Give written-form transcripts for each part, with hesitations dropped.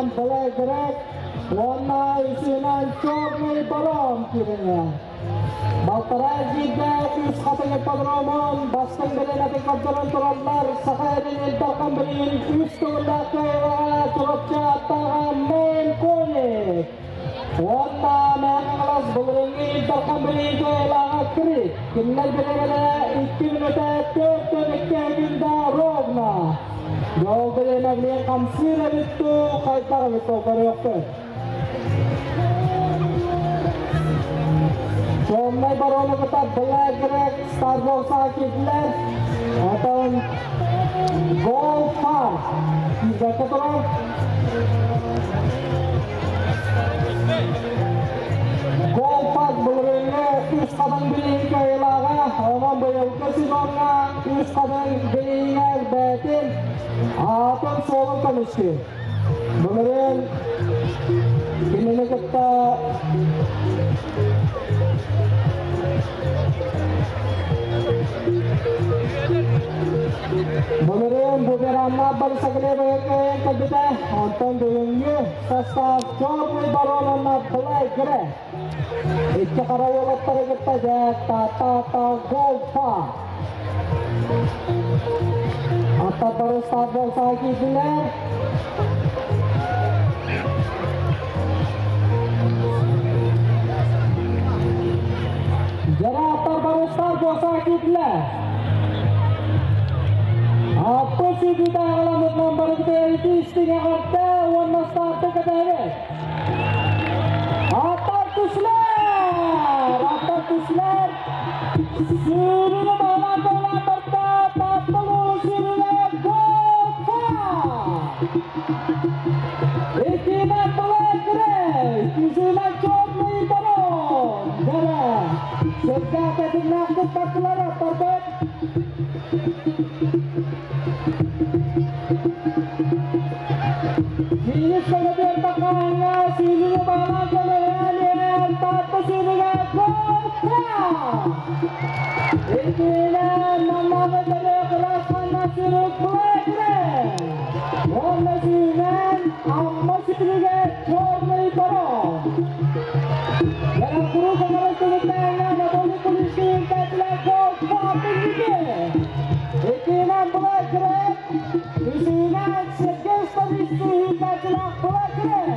Иккинэн Black Red уонна үсүнэн Черный Барон кииринэ. Балтараа эргииргэ үс хатыҥ ипподромун бастыҥ бэлэмэтин көрдөрөн тураллар Саха эрин Ил Дархан билигин үс төгүллээх кыайыыга Чурапчы аттааҕа Мэйн Коник уонна Мэҥэ былырыыҥҥы Ил Дархан билигин кыайыылааҕа Крик. Кинилэр бириэмэлэрэ 2 мүнүүтэ 42 секунда ровно. Жол бириэмэ билигин хамсыыр эбит дуу, хайдах эбит дуу көрүөхпүт. Черный барону кытта Black Greg Starbox'a киирдилэр. Оттон Gold Park киирбэккэ турар. Gold Park былырыыҥҥы үс хатыҥ билиһин кыайыылааҕа, онон быйылгы сезоҥҥа үс хатыҥ билиһигэр бэйэтин аатын-суолун көмүскүүр. Былырыын кинини кытта Былырыын Буберанна Борисоглебовы кыайан кэлбитэ, онтон бүгүҥҥү састаав Черный барон уонна Black Grey. Икки хара уолаттары кытта дьэ та-та-та Gold Park. Аттардары старт киирдилэр. Дьэрэ аттардары старт киирдилэр. Аппы сүүрдүүтэ аҕаламмытынан барыбытыгар итии эҕэрдэ уонна старты кэтэһэбит. Аттар түслэр! Аттар түслэр! Сүүрүүнү баһылаан көҕүлээн барда Таатталуу сүүрүүлэр Голфа! Иккинэн Black Grey, үсүнэн Черный Барон! Дьэрэ, сүрдээх тэтимнээхтик бардылар аттарбыт. Финиш көмөтүгэр таххааҥҥа сүүрүүнү баһылаан көмөлөһөн иһэр Таатта сүүрүүгэ Голфа! Иккинэн маннааҕы төрүөх Ырасханна сүүрүк Black Grey! Уонна сүүнэн Амма сүүрүгэ Черный Барон! Кэлэн куруук оҥорон түмүктээҥҥэ Анатолий Куличкин кэллэ Голфа инники! Иккинэн Black Grey! Үсүһүнэн Сергей Ставицкий иитээччилээх Black Grey!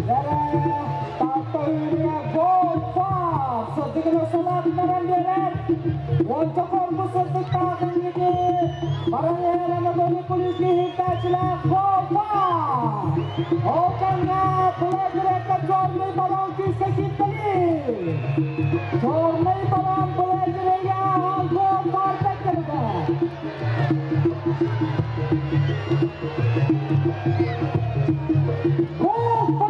Дэрэ Таатта үүнүгэ Голфа! Сырдыгына салааттаран биэрэр. Уонча корпус сырдыктаах инники баран иһэр Анатолий Куличкин иитээччилээх Голфа! Ол кэмҥэ Black Grey-гэ Черный Барон күүскэ кииртэлиир. Черный Барон Black Grey-гэ аһан Голфа кэлбитэ. Голфа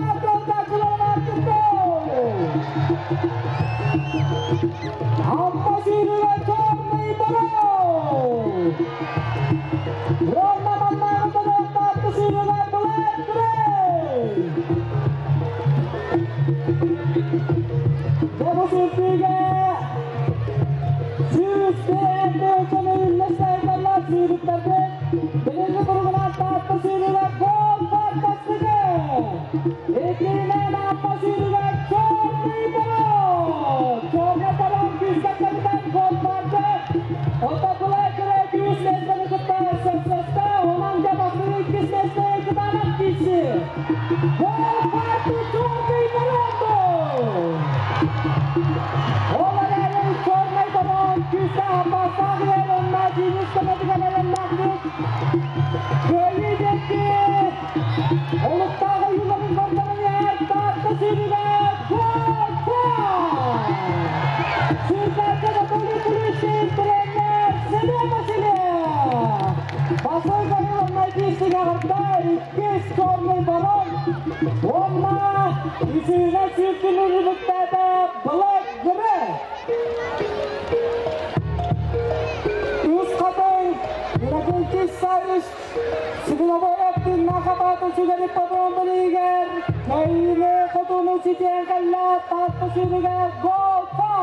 Амма сүүрүгэ Черный Барон! Уонна маннааҕы Таатта сүүрүгэ Black Grey! Дьэ бу сүүрдүүгэ 100 тыһыынчаны үллэстэллэр сүүрүктэрбит. Билиҥҥи туругунан Таатта сүүрүгэ Голфа бастакы! Иккиһинэн Амма сүүрүгэ Черный Барон! Черный Барон күүскэ кэлбитэн Голфарга Оттон Black Grey күүс миэстэни кытта сөпсөстө. Онон дьэ бастакы иккис миэстэ кытаанах киирси. Голфарты Черный Баронду! Ол эрээри Черный Барон күүстээх аппаастаах иһэр онно финиш көмөтүгэр эрэллээхтик кыайыы диэки олуктаах ойууларын көрдөрөн иһэр Таатта сүүрүгэ Голфа! Сүүрдээччи Анатолий Куличкин тренер Семен Васильев! Басыл Даниловна киирсиҥ эҕэрдэ иккис Черный Барон уонна үсүһүнэн сүүрдүнү түмүктээтэ Black Grey! Үс хатыҥ Иннокентий Саввич Свиновоев тыыннаах апаатын сүгэр ипподром билигэр кыайыыны хотууну ситиэн кэллэ Таатта сүүрүгэр Голфа!